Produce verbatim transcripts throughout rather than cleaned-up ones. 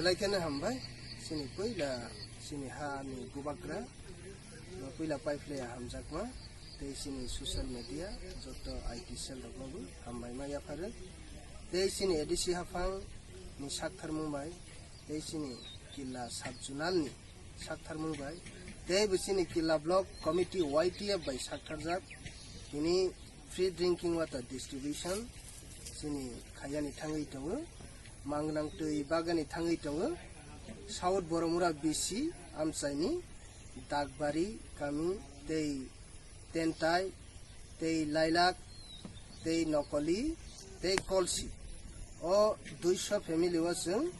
Belai kheno hambai, chini puila chini ha ni bubagra, no puila paiphlaiya hamjakma, tei chini social media, joto I T cell roknobo hambaima yapharo, tei chini A D C haphang ni saktharmung bai, tei chini Killa sub zonal ni saktharmung bai, tei bo chini Killa block committee Y T F bai saktharjak, tini free drinking water distribution chini khaiyani thangwi tongo, mangnang twi bagani thangwi tongo, South Boromura B C amchaini Dakbari kami tei Tentai, tei Lailak, tei Nokoli, tei Kolsi. O duiso family o chwng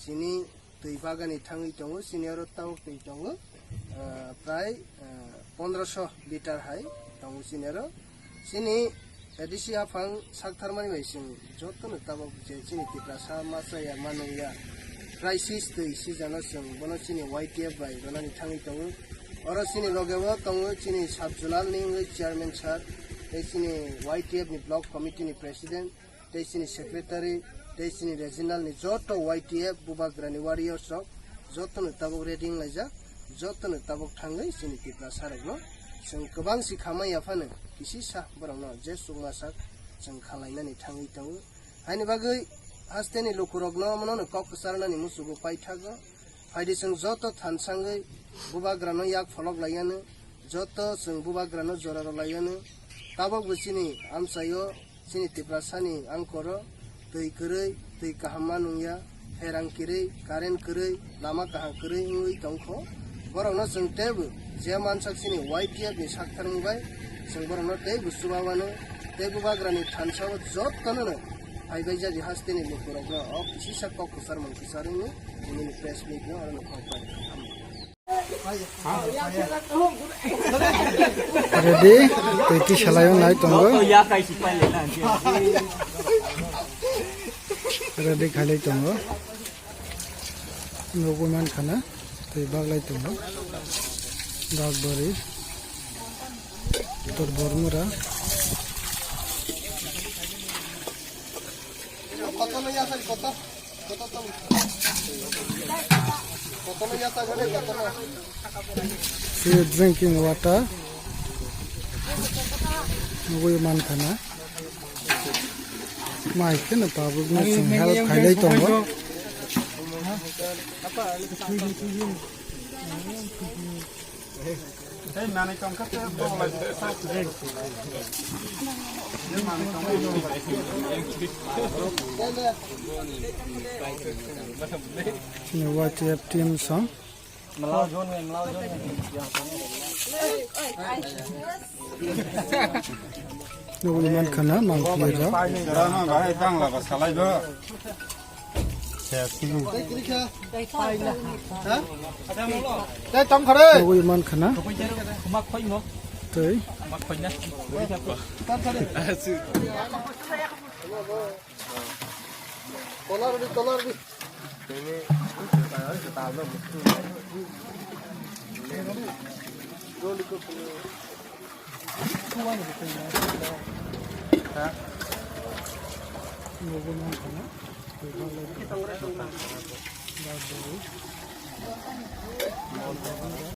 chini twi bagani thangwi tongo, chini oro tabuk twi tongo, ah, prai, ah, pondroso litre hai tongo chini oro. Chini A D C haphang saktharmani bai chwng jotono tabuk je chini Tiprasa masa ya manung ya crisis twi season o chwng bono chini Y T F bai ronani thangwi tongo. Oro chini loge o tongo chini sub zonal ni wngwi chairman sir, tei chini Y T F ni block committee ni president, tei chini secretary, tei chini regional ni joto Y T F bubagra ni warriors rok jotono tabuk ready wnglaijak, jotono tabuk thangwi chini Tiprasa rokno chwng kwbang si khamai yaphano kisisa borokno je chukmasak chwng khalainani thangwi tongo. Haini bagwi hasteni lukurokno omono kok kwcharnani musugo paithago. Phaidi chwng joto thansangwi bubagrano yak pholok laiyano, joto chwng bubagrano jora rw laiyano. Tabukbo chini amchaio chini Tiprasani angkoro twi kwrwi, twi kaham ma nungya, pherang kwrwi, current kwrwi, lama kaham kwrwi wngwi tongkho. Borokno chwng teibo je mansak chini Y T F ni saktharmung bai chwng borokno teibo chuba mano, tei bubagrani thansao jotono no phaibai jadi hasteni lukurokno o kisisa kok kwchar mung kwchar wngwi nini press meet no oro no kok pai. Ready, tei twi salaio nai tongo. Ready khailai tongo. Nugwi mankha na, tei baglai tongo. Dakbari, Uttor Bormura. Free drinking water nugwi mankha na. Mai kheno tabukno chwng help khailai tongo. Chini Y T F team song. Nugwi mankha na mangpili rok. Nugwi mankha na. Tei.